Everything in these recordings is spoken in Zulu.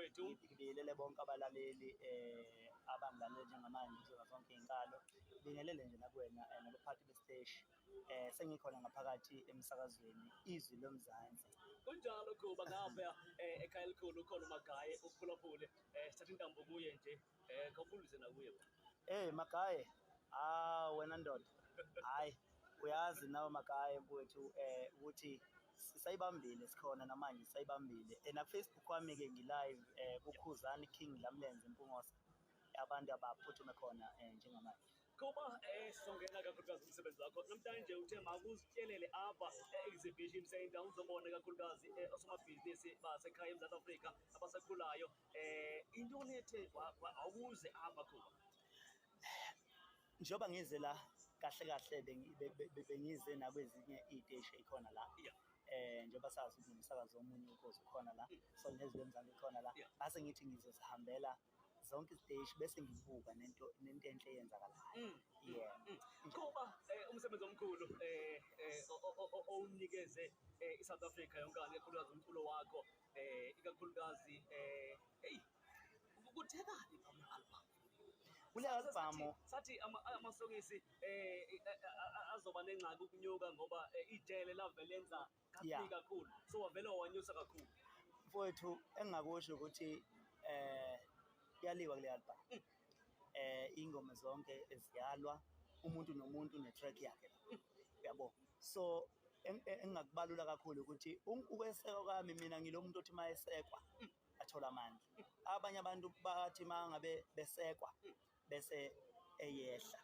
Mfowethu. Ngibingelele bonke abalaleli abangilalele njengamanje kuzona zonke iy'nkalo. Ngibingelele nje nakuwena nabaphathi besiteshi. Sengikhona ngaphakathi emsakazweni Izwi Lomzansi. Kunjalo Khuba, ngapha ekhaya elikhulu ukhona uMagaye uphulaphule, sithatha intambo kuye nje, khawubulise nakuye. Hey Magaye, ah wena ndoda. Hayi, uyazi nawe Magaye mfowethu ukuthi sisayibambile, sikhona namanje sisayibambile. Na Facebook wami ke ngi-live kuKhuzani King Dlamlenze Mpungose. Abantu abaphuthume khona njengamanje. Khuba, sizongena kakhulukazi umsebenzi wakho namhlanje. Uthe makuzityelele apha e-exhibition center uzobona kakhulukazi osomabhizinisi basekhaya eMzantsi Afrika abasakhulayo. Intoni ethe awuze apha, Khuba? Njengoba ngize la, kahle kahle bengize nakwezinye iy'teshi ey'khona la. Njengoba sazi ukuthi nomsakazo omunye uKhozi ukhona la, so neZwi Lomzansi likhona la. Ngase ngithi ngizozihambela zonke iziteshi bese ngibuka nento enhle eyenzakalayo. Yeah. Khuba, umsebenzi omkhulu owunikeze i-South Africa yonkana, ikakhulukazi umculo wakho, ikakhulukazi hey, kuthekani kule album? Kule album Sathi amasokisi azoba nengxaki ukunyuka ngoba ijele lavele lenza kakhulu kakhulu, so wavele wawanyusa kakhulu. Mfowethu, engingakusho ukuthi kuyaliwa kule album. Ingoma zonke ziyalwa, umuntu nomuntu ne-track yakhe la. Uyabo? So engingakubalula kakhulu ukuthi ukweseka kwami, mina ngilo muntu othi mayesekwa athola amandla. Abanye abantu bathi mangabe besekwa bese eyehla.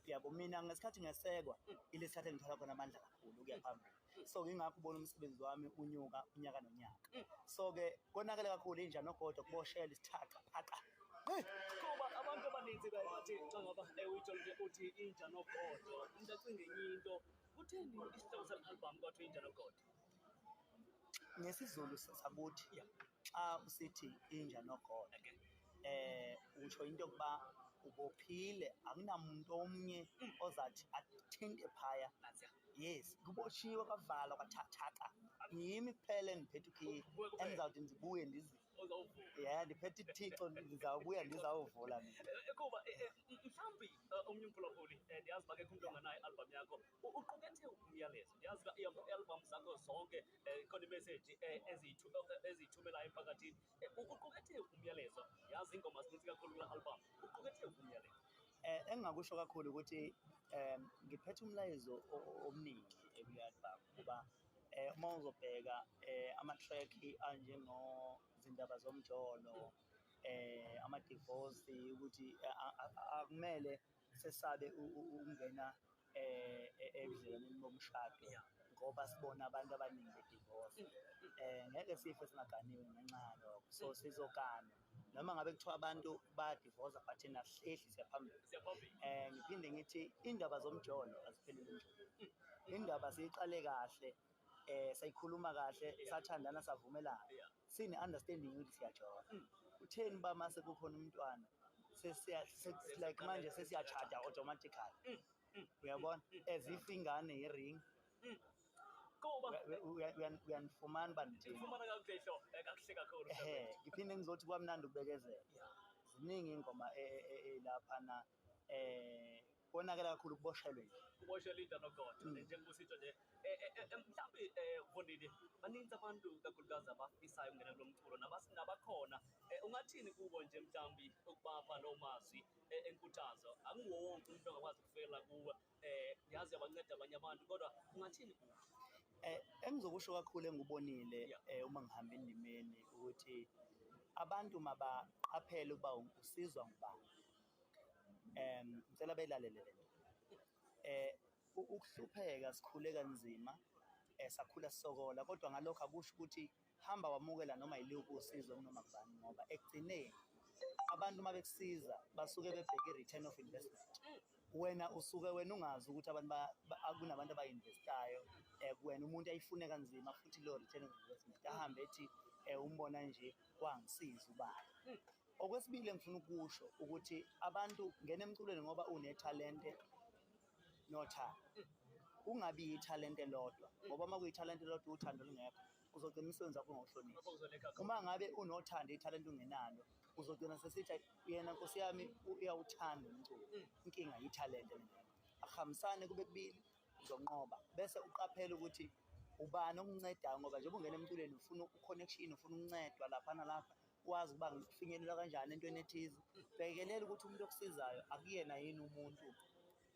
Yabo, mina ngesikhathi ngesekwa ilesikhathi engithola khona amandla kakhulu ukuya phambili. So ngingakho ubona umsebenzi wami unyuka unyaka nonyaka. So ke konakele kakhulu, inja nogodo, kuboshela isithaqa phaqa. Kuba abantu abaninzi baye bathi xa ngaba uyitsho nje uthi inja nogodo, umntu acinge enye into. Kutheni isihloko sale album kwathiwa Inja Nogodo? NgesiZulu sakuthi xa usithi inja nogodo, usho into yokuba ubophile, akunamuntu omnye ozathi athinte phaya. Nansiya. Yes, kuboshiwe, kwavalwa, kwathathaka. Yimi kuphela engiphethe ukhiye Kuwe kuphela. engizawuthi ndibuye ndizi Ozawuvula. Yeah, ndiphethe ithixo, ndizawubuya ndizawuvula mina. Kuba mhlawumbi omnye umphulaphuli, ndiyazi uba kekho umntu ongenayo i-album yakho, uqukethe umyalezo. Ndiyazi uba ii-album zakho zonke ikhona imeseji eziyithumelayo emphakathini. Uqukethe umyalezo. Ndiyazi iingoma zininzi kakhulu kula album. Uqukethe umyalezo. Engingakusho kakhulu ukuthi ngiphethe umlayezo omningi kule album, kuba uma uzobheka ama-track anjengo zindaba zomjolo, ama-divorce, ukuthi akumele sesabe ukungena ebudlelwaneni bomshado ngoba sibona abantu abaningi be-divorce. Ngeke sife singaganiwe ngenxa yalokho, so sizogana noma ngabe kuthiwa abantu baya-divorce, but thina sihlehli, siya phambili. Siyaphambili. Ngiphinde ngithi indaba zomjolo aziphelele emjolweni. Indaba siyiqale kahle, sayikhuluma kahle, sathandana, savumelana, sine understanding ukuthi siyajola. Utheni ba mase kukhona umntwana sesiya like manje sesiyachata automatically, uyabona, as if ingane i-ring. Kuba Uyanifumana uba ndithini? Ndifumana kakuhle hlo, kakuhle kakhulu. Ehe, ngiphinde ngizothi kwamnandi ukubekezela. Ziningi ingoma laphana, konakela kakhulu, kuboshelwe nje. Kuboshelwa inja nogodo, njengoba usitsho nje. Mhlawumbi mfondini, baninzi abantu kakhulukazi abafisayo ukungena kulo mculo nabakhona. Ungathini kubo nje mhlawumbi ukubapha loo mazwi enkuthazo? Akunguwo wonke umuntu ongakwazi ukufikelela kuwe. Ndiyazi uyabanceda abanye abantu, kodwa ungathini kubo? Engizokusho kakhulu engikubonile uma ngihamba endimeni ukuthi abantu mabaqaphele ukuba usizwa ngubani. Ngicela beyilalele le nto. Ukuhlupheka, sikhule kanzima, sakhula sisokola, kodwa ngalokho akusho ukuthi hamba wamukela noma yiluphi usizo kunoma kubani, ngoba ekugcineni abantu uma bekusiza basuke bebheke i-return of investment. Wena usuke wena ungazi ukuthi abantu kunabantu aba-investayo kuwena. Umuntu ayifune kanzima futhi leyo return of investment, ahambe ethi umbona nje wangisiza ubani. Okwesibili engifuna ukusho ukuthi abantu ngena emculweni ngoba unethalente nothando. Kungabi yithalente lodwa, ngoba uma kuyithalente lodwa uthando lungekho. uzogcina umsebenzi wakho ungawuhloniphi. Uma ngabe unothando ithalente ungenalo, uzogcina sesithi yena nkosi yami uyawuthanda umculo, inkinga yithalente lengekho. Akuhambisane kube kubili, uzonqoba. Bese uqaphela ukuthi ubani okuncedayo, ngoba njengoba ungena emculweni ufuna u-connection, ufuna ukuncedwa lapha nalapha, wazi ukuba ngifinyelela kanjani entweni ethize. Bhekelela ukuthi umuntu okusizayo akuyena yini umuntu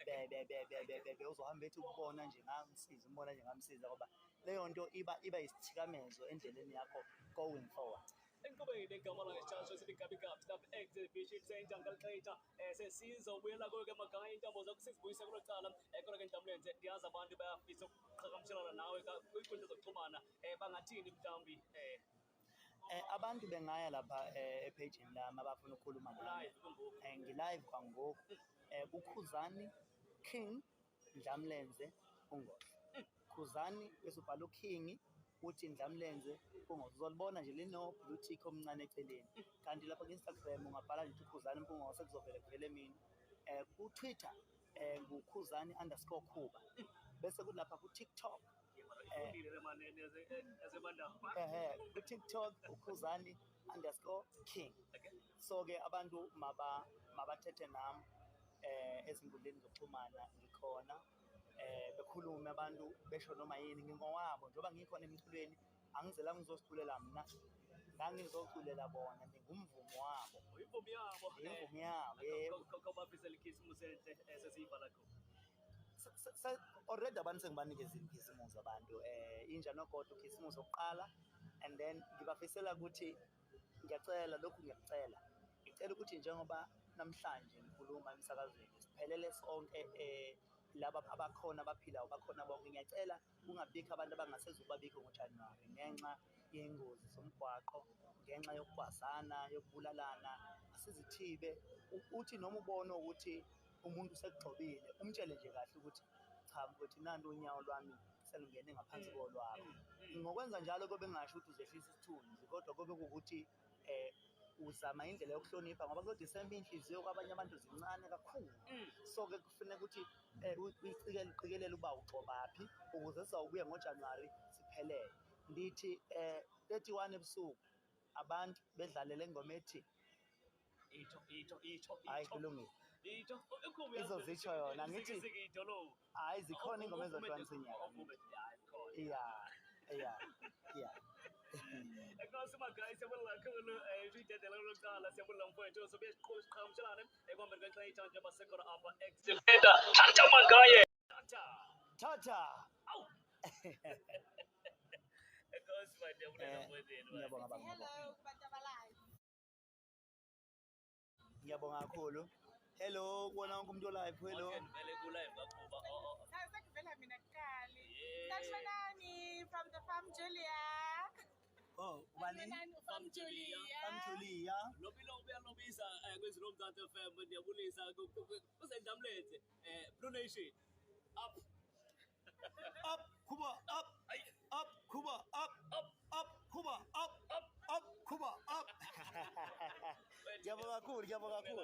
be uzohamba ethi ukubona nje ngamsiza, umbona nje ngamsiza, ngoba leyo nto iba isithikamezo endleleni yakho going forward. Enqubeni igama langesitshatsho sithi Gabi Gabi lapha Exhibition Center ngalixesha sesizobuyela kuyo ke magaya intambo zakho sizibuyise kulo cala. Kodwa ke Ndlamlenze, ndiyazi abantu bayafisa ukuqhagamshelana nawe kwiinkundla zokuxhumana, bangathini mhlawumbi? Abantu bengaya lapha ephejini lami abafuna ukukhuluma nami. Live kungoku. Ngi-live kwangoku. Kukhuzani King Ndlamlenze Mpungose. Khuzani bese ubhala uKing uthi Ndlamlenze Mpungose. Uzolibona nje lino blue tick omncane eceleni. Kanti lapha ku-Instagram ungabhala nje uKhuzani Mpungose kuzovele kuvele mina. Ku-Twitter ngukhuzani underscore Khuba. Bese kulapha ku-TikTok Ifundile le mane yasemandawo. Ehe, ku-TikTok ukhuzani underscore King. So ke abantu mabathethe nami ezinkundleni zokuxhumana, ngikhona, bekhulume abantu besho noma yini, ngingowabo njengoba ngikhona emculweni, angizelanga ngizoziculela mina, ngangizoculela bona, ngingumvumo wabo. Uyimvumi yabo. Imvumi yabo, yebo. Kobafisela ikhisimusi enhle sesiyivala khona. Already abantu sengibanikezile ikhisimusi abantu, inja nogodo ukhisimusi okuqala, and then ngibafisela ukuthi ngiyacela lokhu, ngiyakucela, ngicela ukuthi njengoba namhlanje ngikhuluma emsakazweni siphelele sonke, laba abakhona abaphilayo bakhona bonke, ngiyacela kungabikho abantu abangasezukubabikho ngoJanuwari ngenxa yengozi zomgwaqo, ngenxa yokugwazana, yokubulalana. Asizithibe. Uthi noma ubone ukuthi umuntu usekugxobile, umtshele nje kahle ukuthi cha mfowethu, nanti unyawo lwami selungene ngaphansi kolwakho. Ngokwenza njalo kobe ngingasho ukuthi uzehlisa isithunzi, kodwa kobe kuwukuthi uzama indlela yokuhlonipha, ngoba kulo December inhliziyo kwabanye abantu zincane kakhulu. So ke kufuneka ukuthi uyicikele, uqikelele uba ugxobaphi ukuze sizawubuya ngoJanuwari siphelele. Ndithi 31 ebusuku abantu bedlale le ngoma ethi Itsho, itsho, itsho. Hayi, Itsho. Kulungile. Itsho. Izozitsho yona, angithi? Hayi, zikhona ingoma ezohlukanisa inyanga. Yeah. Enkosi magayi, siyabulela kakhulu, uyidedela lokuqala, siyabulela mfowethu, sobe siqhagamshelane ekuhambeni kwexesha njengoba sekhona apha Exhibita. Thatha magaye, thatha. Thatha. Awu, enkosi mate, ndiyabulela mfowethu. Ngiyabonga baba, ngiyabonga. Hello kubantu abalive. Ngiyabonga kakhulu. Hello kuwona wonke umuntu olive, hello. Vele ku-live kakuba, oh. Sekuvela mina kuqali. Yeah. Sanibonani from the farm Julia. Oh, ubani? Sanibonani from Julia. Farm Julia. Lobilo uyalobisa kwezwi loMzansi FM, ndiyabulisa useNdlamlenze, Blue Nation up. Up Kuba up. Up Kuba up. Up. Up Kuba up. Up. Up Kuba up. Ngiyabonga kakhulu, ngiyabonga kakhulu.